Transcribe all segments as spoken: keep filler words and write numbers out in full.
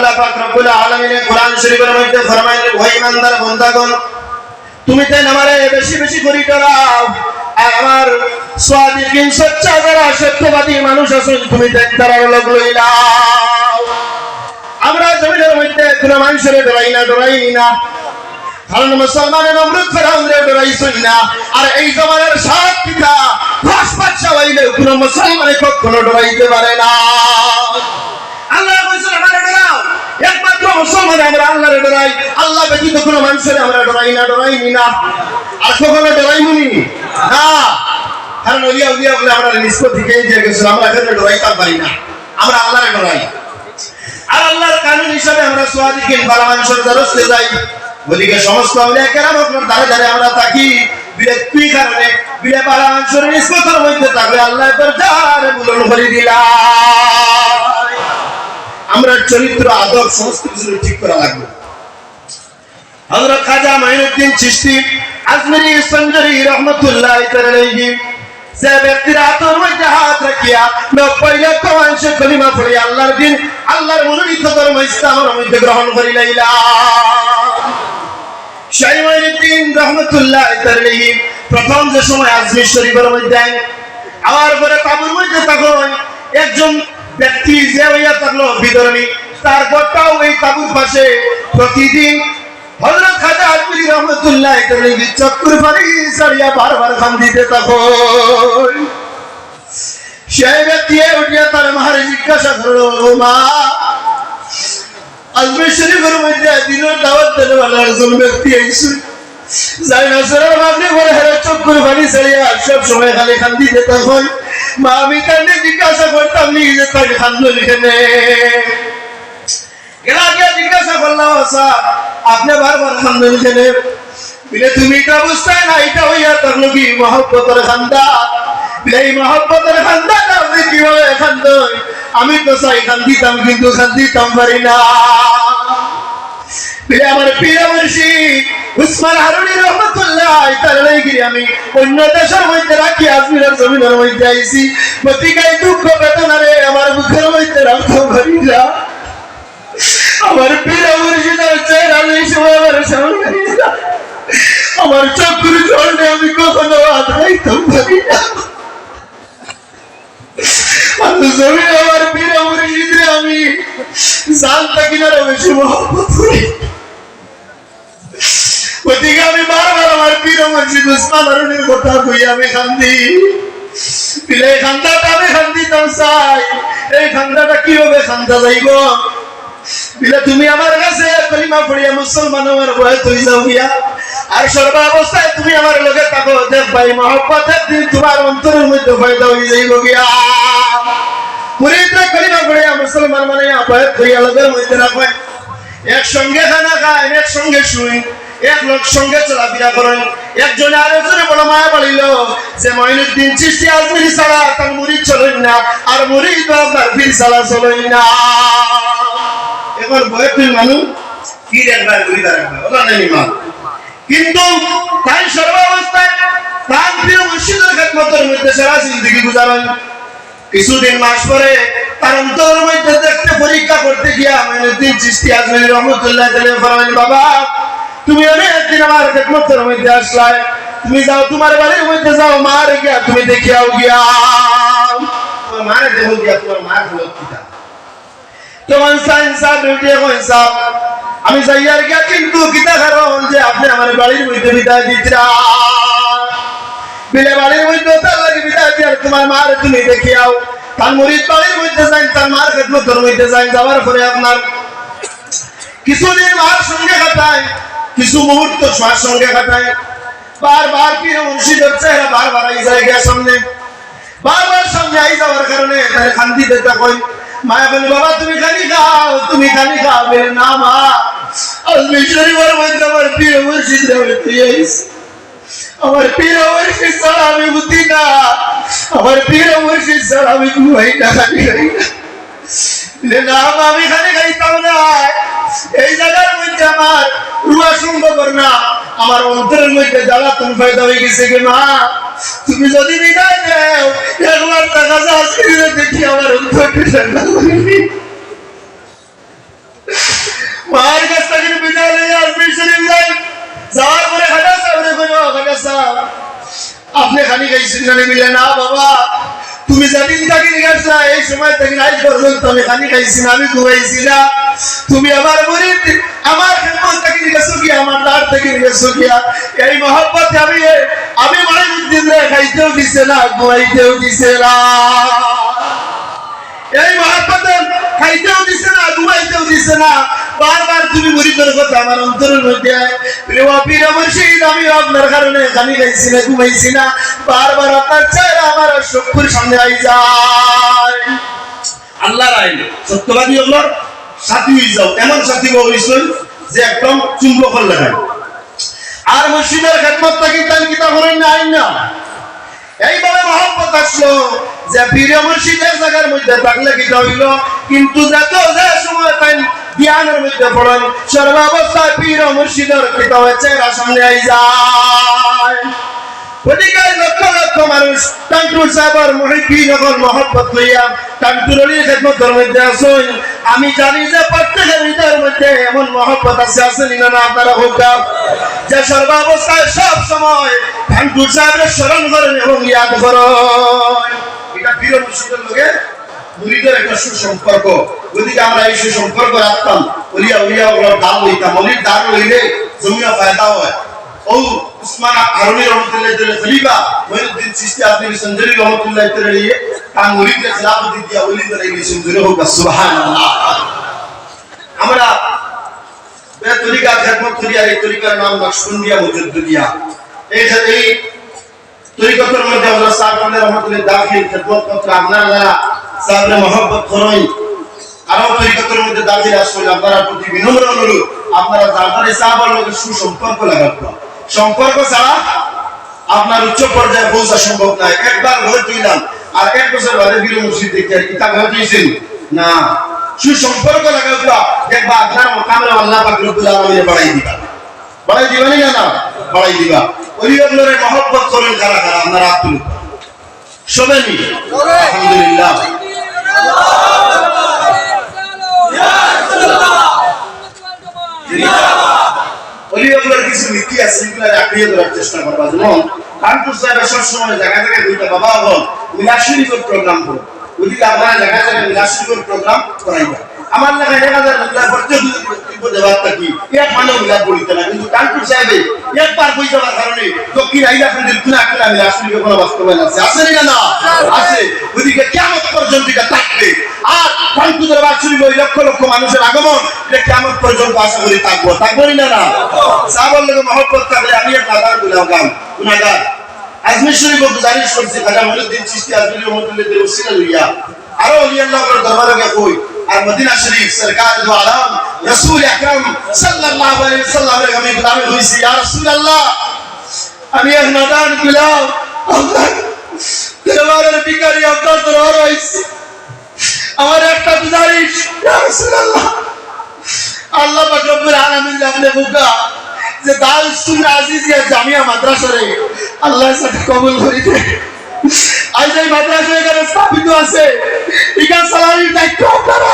আল্লাহ পাক রব্বুল আলামিনে কোরআন শরীফের মধ্যে ফরমাইলেন, "ও ইমানদার বান্দাগণ, তুমি তাইন আমারে বেশি বেশি করি ডরাও, আর আমার সাদিকিন, সচ্চা যারা সত্যবাদী মানুষ আছইন, তুমি তাইন তারার লগ লইলাও।" আমরা জমিনের মধ্যে কোনো মানুষরে ডরাই না, ডরাই না, কারণ মুসলমানে নমরুদ ফেরাউনরে ডরাইছইন না। আর এই জমানার সাত পিতা, দশ বাদশা অইলেও কোনো মুসলমানে কখনো ডরাইতে পারে না। আল্লায় কইছইন, "আমারে ডরাও।" একমাত্র মুসলমানে আমরা আল্লারে ডরাই, আল্লা ব্যতীত কোনো মানুষরে আমরা ডরাই না, ডরাইনি না, আর কখনো ডরাইমুনি না। কারণ অলিয়া উলিয়া অকলে আমরা নিষ্পত্তি খেয়ে দিয়ে গেছিল, আমরা কেউ ডরাইতাম পারি না, আমরা আল্লারে ডরাই। আর আল্লার কানুন হিসাবে আমরা সাদিকিন, ভালা মানুষর দ্বারস্থে যাই। গতিকে সমস্ত আউলিয়া কেরাম অকলর দ্বারে দ্বারে আমরা থাকি। বিলে কি কারণে? বিলে ভালা মানুষর নিসবতর মধ্যে থাকলে আল্লায় দরজারে বুলন্দ করি দিলা। আমরা চরিত্র, আদব, সমস্ত কিছু ঠিক করা লাগবে। হযরত খাজা মাইনুদ্দিন চিশতি আজমিরি সঞ্জরি রহমতুল্লাহ আলাইহি, যে ব্যক্তির হাতর মধ্যে হাত রাখিয়া নব্বই লক্ষ মানুষে কলিমা পড়িয়া আল্লার দিন, আল্লার মনোনীত ধর্ম ইসলামর মধ্যে গ্রহণ করি লাইলা। শাহ মাইনুদ্দিন রহমতুল্লাহ আলাইহি প্রথম যে সময় আজমির শরীফর মধ্যে আইন, আওয়ার পরে তাবুর মধ্যে তখন একজন ব্যক্তি যে অইয়া থাকলো বিধর্মী, তার ঘরটাও এই তাবুর পাশে। প্রতিদিন হযরত খাজা আজমিরি রহমতুল্লাহ আলাইহি চক্ষুর পানি ছাড়িয়া বারবার কান্দিতে থাকইন। সেই ব্যক্তি উঠিয়া তার মারে জিজ্ঞাসা করলো, "ও মা, আজমির শরীফর মধ্যে দিনর দাওয়াত দেওয়ালা একজন ব্যক্তি আইছইন, যাইন আসরর মাগরিবর পরে হেরা চক্ষুর পানি ছাড়িয়া সব সময় খালি কান্দিতে থাকইন। মা, আমি তানরে জিজ্ঞাসা করতাম নি যে তাইন কান্দইন কেনে?" এর আগে জিজ্ঞাসা করলাম, "আচ্ছা, আপনে বারবার কান্দইন কেনে?" বিলে, "তুমি ইটা বুঝতায় না, ইটা অইয়া থাকলো কি মহব্বতর কান্দা।" বিলে, "এই মহব্বতর কান্দা আপনে কিভাবে কান্দইন? আমি তো চাই কান্দিতাম, কিন্তু কান্দিতাম পারি না।" বিলে, "আমার পীর মুর্শিদ উসমান হারুনি রহমতুল্লাহ তাআলা আলাইহি আমি অন্য দেশর মধ্যে রাখি আজমিরর জমিনর মধ্যে আইছি। গতিকে এই দুঃখ বেদনারে আমার বুকর মধ্যে রাখতাম পারি না। আমার পীর মুর্শিদর চেহারা এই সময় আমার সামনে আইছে। আমার চক্ষুর জলরে আমি কখনো আটকাইতাম পারি না। আর জমিনে আমার পীর মুর্শিদরে আমি জান থাকি না আরো বেশি মহব্বত করি।" গতিকে আমি বারবার আমার পীর মুর্শিদ উসমান হারুনির কথা কই আমি কান্দি। বিলে এই কান্দাটা আমি কান্দিতাম চাই, এই কান্দাটা কিভাবে কান্দা যাইবো? বিলে, "তুমি আমার কাছে কলিমা পড়িয়া মুসলমান আমার বয়স অই যাও গিয়া, আর সর্বাবস্থায় তুমি আমার লগে থাকো, দেখবায় মহব্বত একদিন তুমার অন্তরর মধ্যে পয়দা অই যাইবো গিয়া।" মুরিদরে কলিমা পড়িয়া মুসলমান বানাইয়া বয়স অইয়া লগর মধ্যে রাখইন। একসঙ্গে খানা খাইন, একসঙ্গে শুইন, এক লোক সঙ্গে চলাফেরা করইন। একজনে আরেকজনরে বড় মায়া বাড়িলো যে মঈনুদ্দিন চিশতি আজমিরি ছাড়া তার মুরিদ চলইন না, আর মুরিদ আপনার পীর ছাড়া চলইন না। এখন বয়সী মানুষ পীর একবার, মুরিদ আরেকবার, ওলা নাই ইমান। কিন্তু তাইন সর্বাবস্থায় তান পীর মুর্শিদর খেদমতর মধ্যে সারা জিন্দেগি গুজারইন। কিছুদিন মাস পরে তার অন্তরর মধ্যে দেখতে পরীক্ষা করতে গিয়া মঈনুদ্দিন চিশতি আজমিরি রহমতুল্লাহ তাআলা ফরমাইন, "বাবা, তুমি অনেক দিন আমার খেদমতর মধ্যে আছলায়, তুমি যাও, তুমার বাড়ির মধ্যে যাও, মারে গিয়া তুমি দেখিয়াও গিয়া, তুমার মারে দেখো গিয়া, তুমার মার খবর কিতা?" তখন সাইন সাব উঠিয়া কইন, "সাব, আমি যাইয়ার গিয়া, কিন্তু কিতা কারণ যে আপনে আমার বাড়ির মধ্যে বিদায় দিতরা?" বিলে, "বাড়ির মধ্যে তার লাগি বিদায় দিয়ার তুমার মারে তুমি দেখিয়াও।" তান মুরিদ বাড়ির মধ্যে যাইন, তান মার খেদমতর মধ্যে যাইন, যাওয়ার পরে আপনার কিছুদিন মার সঙ্গে কাটায়, কিছু মুহূর্ত মার সঙ্গে কাটায়। বারবার পীর মুর্শিদর চেহারা বারবার আই যায় গিয়া সামনে, বারবার সামনে আই যাওয়ার কারণে তারে কান্দিতে থাকইন। মায় বলে, "বাবা, তুমি খানি খাও, তুমি খানি খাও।" বলে, "না মা, আজমির শরীফর মধ্যে আমার পীর মুর্শিদরে আমি থুইয়া আইছি। আমার পীর মুর্শিদ ছাড়া আমি বুঝি না, আমার পীর মুর্শিদ ছাড়া আমি ঘুমাই না, খানি খাই না।" বলে, "না মা, আমি খানি খাইতাম না, এই জাগার মধ্যে আমার রুয়া সম্ভব না, আমার অন্তরর মধ্যে জ্বালাতন পয়দা অই গেছে গি মা, তুমি যদি বিদায় দেও, একবার তাকাইয়া আজকে দেখি আমার অন্তরটা ঠান্ডা অই গেছে।" যাওয়ার পরে খাজা সাবরে কইলো, "খাজা সাব, আপনে খানি খাইছইন না?" বলে, "না বাবা, তুমি যেদিন থাকি গেছলা, এই সময় থাকি আইজ পর্যন্ত আমি খানি খাইছি না, আমি ঘুমাইছি না। তুমি আমার মুরিদ, আমার খেদমত থাকি গেছো গিয়া, আমার দ্বার থাকি গেছো গিয়া। এই মহব্বতে আমি, আমি মহিউদ্দিনরে খাইতেও দিছে না, ঘুমাইতেও দিছে না।" এই মহব্বতে খাইতেও দিছে না, ঘুমাইতেও দিছে না। বারবার তুমি মুরিদর কথা আমার অন্তরর মধ্যে আয়। প্রিয় পীর মুর্শিদ, আমি আপনার কারণে খানি খাইছি না, ঘুমাইছি না। বারবার আপনার চেহারা আমার চক্ষুর সামনে আই যায়। আল্লাহর আইন, সত্যবাদী অকলর সাথী অই যাও, এমন সাথী অইছইন যে একদম চুম্বকর লাখান। আর মুর্শিদর খেদমত থাকি তাইন কিতা করইন না, আইন না। এইভাবে মহব্বত আসলো যে পীর মুর্শিদ এক জাগার মধ্যে থাকলে কিতা অইলো, কিন্তু যত যে সময় তাইন ধ্যানর মধ্যে পড়ইন, সর্বাবস্থায় পীর মুর্শিদর কিতা অয়, চেহারা সামনে আই যায়। ওদিকে লক্ষ লক্ষ মানুষ টান্টুর সাবর মুহিব্বিন অকল মহব্বত লইয়া টান্টুর অলির খেদমতর মধ্যে আছইন। আমি জানি যে প্রত্যেকর হৃদয়র মধ্যে এমন মহব্বত আছে, আছে নি না, না? আপনারা কউক্কা, যে সর্বাবস্থায় সব সময় টান্টুর সাবরে স্মরণ করইন এবং ইয়াদ করইন। ইটা পীর মুর্শিদর লগে মুরিদর একটা সুসম্পর্ক। ওদিকে আমরা এই সুসম্পর্ক রাখতাম, অলিয়া, অলিয়া অকলর ধার লইতাম, অলির ধার লইলে জমিয়া ফায়দা অয়। ও উসমান হারুনি রহমতুল্লাহ তাআলা খলিফা মঈনুদ্দিন চিশতি আজমিরি সঞ্জুরি রহমতুল্লাহ তাআলা আলাইহি তান মুরিদরে খেলাফতি দিয়া অলি বানাই দিছইন, জোরে কউক্কা সুবহানাল্লাহ। আমরা যে তরিকার খেদমত করি, আর এই তরিকার নাম নকশবন্দিয়া মজদ্দুদিয়া। এই, এই তরিকতর মধ্যে হযরত সাহেব রহমতুল্লাহ দাখিল, খেদমত করতে আপনারা যারা সাহেবরে মহব্বত করইন, আরো তরিকতর মধ্যে দাখিল আছইন, আপনারার প্রতি বিনম্র অনুরোধ, আপনারা যারা সাহেবর লগে সুসম্পর্ক লাগাউক্কা। সম্পর্ক ছাড়া আপনার উচ্চ পর্যায়ে পৌঁছা সম্ভব নায়। একবার ঘরে তুইলাম, আর এক বছর বাদে পীর মুর্শিদ দেখি, আর কিতা ঘরে তুইছেন না। সুসম্পর্ক লাগাউক্কা, দেখবা আপনার মকামরে আল্লাহ পাক রব্বুল আলামিনে বাড়াই দিবা। বাড়াই দিবা নি না, না? বাড়াই দিবা। অলি অকলরে মহব্বত করইন কারা কারা, আপনারা আত তুলুন। সবে নি? আলহামদুলিল্লাহ। অলি অকলর কিছু নীতি আছে, ইগুলা আঁকড়িয়া ধরার চেষ্টা করবা। যেমন, কানপুর সাহেবে সবসময় জাগা জাগা কইতা, "বাবা অকল, মিলাদ শরীফর program করো।" ওদিকে আপনারা জাগা জাগা মিলাদ শরীফর program করাইবা। আমার লাখান এক হাজার মিলাদ পড়তে যদি বক্তব্য দেওয়ার থাকি, এক মানেও মিলাদ পড়িতা না, কিন্তু কানপুর সাহেবে একবার কই যাওয়ার কারণে দক্ষিণ আইলা ফেন্দির কুনা কুনা মিলাদ শরীফ এখনো বাস্তবায়ন আছে, আছে নি না, না? আছে। ওদিকে কিয়ামত পর্যন্ত ইটা থাকবে। আর কানপুর দরবার শরীফ ওই লক্ষ লক্ষ মানুষের আগমন, ইটা কিয়ামত পর্যন্ত আশা করি থাকবো, থাকবো নি না, না? সাহেবর লগে মহব্বত থাকলে আমি এক নাদান গুলাম, গুনাগার। আজমির শরীফ গুজারিশ করছি, খাজা মঈনুদ্দিন চিশতি আজমিরি রহমতুল্লাহ তাআলার উসিলা লইয়া, আরো অলি আল্লাহ অকলর দরবারে গিয়া কই, আর মদিনা শরীফ সরকার দু আলম রাসূল আকরাম সাল্লাল্লাহু আলাইহি ওয়াসাল্লামর আমি গোলামি কইছি, ইয়া রাসূলুল্লাহ, আমি এক নাদান গোলাম, আপনার দরবারের ভিখারি, আপনার দরবারে আইছি। আমার একটা গুজারিশ, ইয়া রাসূলুল্লাহ, আল্লাহ পাক রব্বুল আলামিন আপনে কউক্কা যে দারুস সুন্নাহ আজিজিয়া জামিয়া মাদ্রাসারে আল্লাহ সাথে কবুল করি দে। আইজ এই মাদ্রাসা এখানে স্থাপিত আছে, ইখান চালানির দায়িত্ব আপনারা।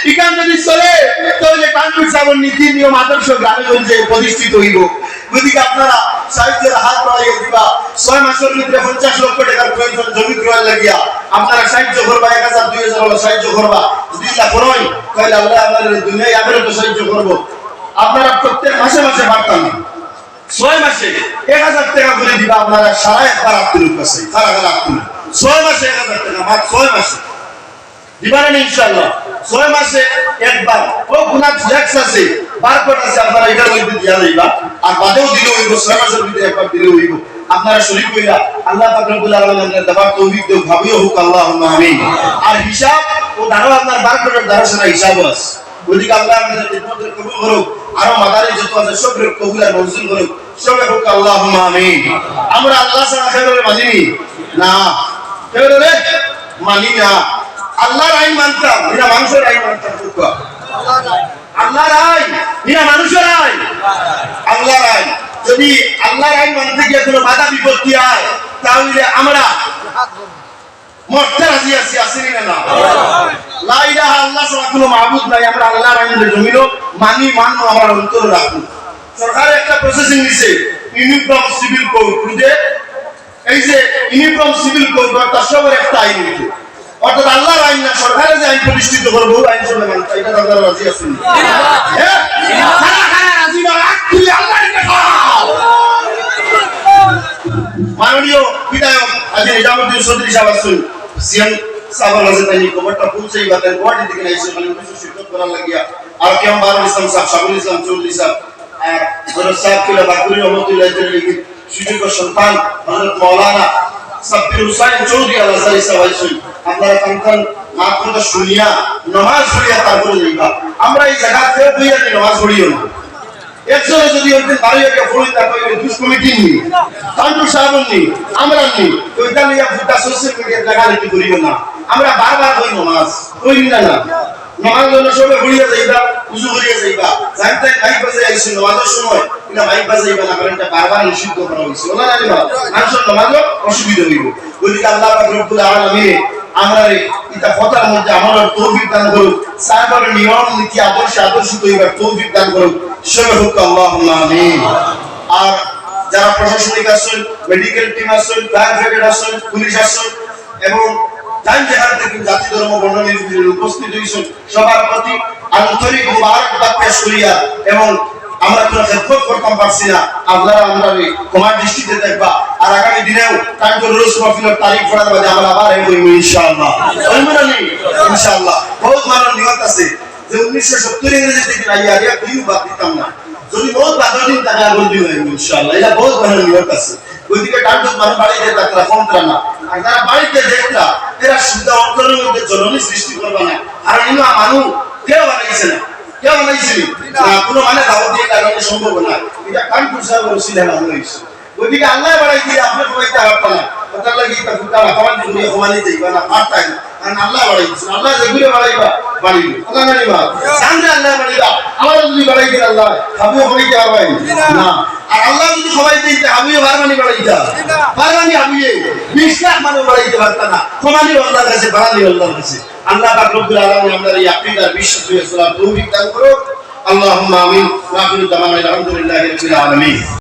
ইখান যদি চলে, তাহলে কানপুর সাহেবর নীতি নিয়ম আদর্শ গ্রামে গঞ্জে প্রতিষ্ঠিত অইবো। গতিকে আপনারা সাহায্যর হাত বাড়াইয়া দিবা। ছয় মাসের ভিতরে পঞ্চাশ লক্ষ টাকার প্রয়োজন জমি ক্রয়ের লাগিয়া। আপনারা সাহায্য করবা, এক হাজার, দুই হাজার অইলে সাহায্য করবা। যদি ইতা করইন, তাহলে আল্লাহ আপনারারে দুনিয়ায় আখেরাতো সাহায্য করবো। আপনারা প্রত্যেক মাসে মাসে পারতা না, ছয় মাসে এক হাজার টাকা করি দিবা। আপনারা সারা একবার আত তুলুন, কারা কারা আত তুলুন। ছয় মাসে এক হাজার টাকা, মাত্র ছয় মাসে। দিবা না নি ইনশাআল্লাহ? ছয় মাসে একবার। ও গুনা flex আছে, barcode আছে, আপনারা ইটার মধ্যে দিয়া যাইবা। আর বাদেও দিলে অইবো, ছয় মাসের ভিতরে একবার দিলে অইবো। আপনারা শরীক অইলা, আল্লাহ পাক রব্বুল আলামিন আপনারারে দেবার তৌফিক দেউক, ভাবিও হোক, আল্লাহুম্মা আমিন। আর হিসাব ও ধারো আপনার barcode-এর ধারো সারা হিসাবও আছে। গতিকে আল্লাহ আপনারার খিদমতরে কবুল করুক। আরো মাদারিস যত আছে সবরে কবুল আর মঞ্জুর করুক। সবে হোক আল্লাহুম্মা আমিন। আমরা আল্লাহ ছাড়া কেউরে মানি নি? না। কেউরে মানি না। আল্লাহর আইন মানতাম, ইটা মানুষর আইন মানতাম। আল্লাহর আইন, ইটা মানুষর আইন। আল্লাহর আইন। যদি আল্লাহর আইন মানতে গিয়া কোনো বাধা বিপত্তি অয়, তাহলে আমরা মরতে রাজি আছি, আছি নি না, না? লা ইলাহা, আল্লাহ ছাড়া কোনো মাবুদ নাই, আমরা আল্লাহর আইন জমিনও মানি, মান আমরা অন্তরে রাখুন। সরকারে একটা প্রসেসিং নিছে, ইউনিফর্ম সিভিল কোড, বুঝে? এই যে ইউনিফর্ম সিভিল কোড, অর্থাৎ সবার একটা আইন নিছে। অর্থাৎ আল্লাহর আইন না, সরকারে যে আইন প্রতিষ্ঠিত করবো, ওই আইন সবাই মানতে, এটা আপনারা রাজি আছেন? হ্যাঁ? কারা কারা রাজি না? আগ তুলে আল্লাহর কাছে। মাননীয় বিধায়ক হাজী নিজামুদ্দিন চৌধুরী সাহেব আছেন, সিএম সাহেবের কাছে তাই খবরটা পৌঁছাইবা, তাই গুয়াহাটি থেকে আইসে, মানে কিছু শিক্ষক করার লাগিয়া। আর কে এম বারুল ইসলাম সাহেব, শাহুল ইসলাম চৌধুরী সাহেব, আর হযরত সাহেব কিবলা বাকুড়ি রহমতুল্লাহ তাআলা আলাইহি, সুযোগ্য সন্তান হযরত মাওলানা সাব্বির হুসাইন চৌধুরী আল আজহারি সাহেব আইসেন। আপনারা কান কান মাত কথা শুনিয়া, নামাজ পড়িয়া তারপরে যাইবা। আমরা এই জায়গা কেউ বইয়া নামাজ পড়িও না। একজনে যদি একদিন বাড়ি একটা পড়ি না, তাহলে দুষ কমিটির নি, তান্ডু সাহেবের নি, আমরা নি, তো এটা নিয়ে গোটা সোশ্যাল মিডিয়াত লেখালেখি করিও না। আমরা বারবার কই নামাজ, কই না না? নামাজ জন্য সবে পড়িয়া যাইবা, উজু করিয়া যাইবা। জানতে মাইক বাজে আইসি নামাজের সময়, এটা মাইক বাজাইবা না, কারণ এটা বারবার নিষিদ্ধ করা হয়েছে। ওলা না রে বাবা, মানুষের নামাজও অসুবিধা হইব। গতিকে আল্লাহ পাক রব্বুল আলামিনে আমরারে ইটা কথার মধ্যে আমরার তৌফিক দান করুক, সাহাবার নিয়ম নীতি আদর্শে আদর্শিত হইবার তৌফিক দান করুক। সবে হোক আল্লাহুম্মা আমিন। আর যারা প্রশাসনিক আছেন, মেডিকেল টিম আছেন, ফায়ার ব্রিগেড আছেন, পুলিশ আছেন এবং যান যেখান থেকে জাতি ধর্ম বর্ণ নির্বিশেষে উপস্থিত হয়েছেন, সবার প্রতি আন্তরিক মুবারকবাদ পেশ করিয়া এবং আমরা কোনো খেদমত করতাম পারছি না, আপনারা আমরা এই ক্ষমার দৃষ্টিতে দেখবা। আর আগামী দিনেও কাঞ্চন রোজ মাহফিলের তারিখ পড়ার বাদে আমরা আবার এক হইব ইনশাআল্লাহ। হইব না নি? ইনশাআল্লাহ। বহুত মানুষ নিয়ত আছে যে উনিশশো সত্তর ইংরেজি থেকে আইয়া আগে কেউ বাদ দিতাম না, যদি বহুত বাদ দিন তাকে আগর দিন হইব ইনশাআল্লাহ। এটা বহুত মানুষ নিয়ত আছে। ওইদিকে কাঞ্চন মানুষ বাড়িতে দেখরা কমতরা না, আর যারা বাড়িতে দেখরা এরা শুদ্ধ অন্তরের মধ্যে জলনি সৃষ্টি করবা না। আর ইনো মানুষ কেউ বানাইছে না, কেউ বানাইছে না, কোনো মানে দাওয়াত দিয়ে লাগানো সম্ভব না। এটা কাঞ্চন সাহেব রসিদ লাগানো হয়েছে। ওইদিকে আল্লাহ বাড়াই দিয়ে আপনি কমাইতে পারতেন না। ওটার লাগি এটা ফুটা মাখামাখি করিয়া কমানি যাইবা না, পারতাই না। কারণ আল্লাহ বাড়াই দিচ্ছেন। আল্লাহ যেগুলো বাড়াইবা, বাড়িব। আল্লাহ না নিবা। জানলে আল্লাহ বাড়াইবা। আমার যদি বাড়াই দিন আল্লাহ, খাবো কমাইতে পারবাই না। আর আল্লাহ যদি কমাই দিতে, হাবিয়ে বারবানি বাড়াইতা। বারবানি হাবিয়ে। বিশ লাখ মানুষ বাড়াইতে পারতা না। কমানি আল্লাহর কাছে, বাড়ানি আল্লাহর কাছে। আল্লাহ পাক রব্বুল আলামিন আমরা এই আকীদা বিশ্বাস হয়ে চলার তৌফিক দান করুক। আল্লাহুম্মা আমিন। ওয়া আখিরু দাওয়ানা আলহামদুলিল্লাহি রাব্বিল আলামিন।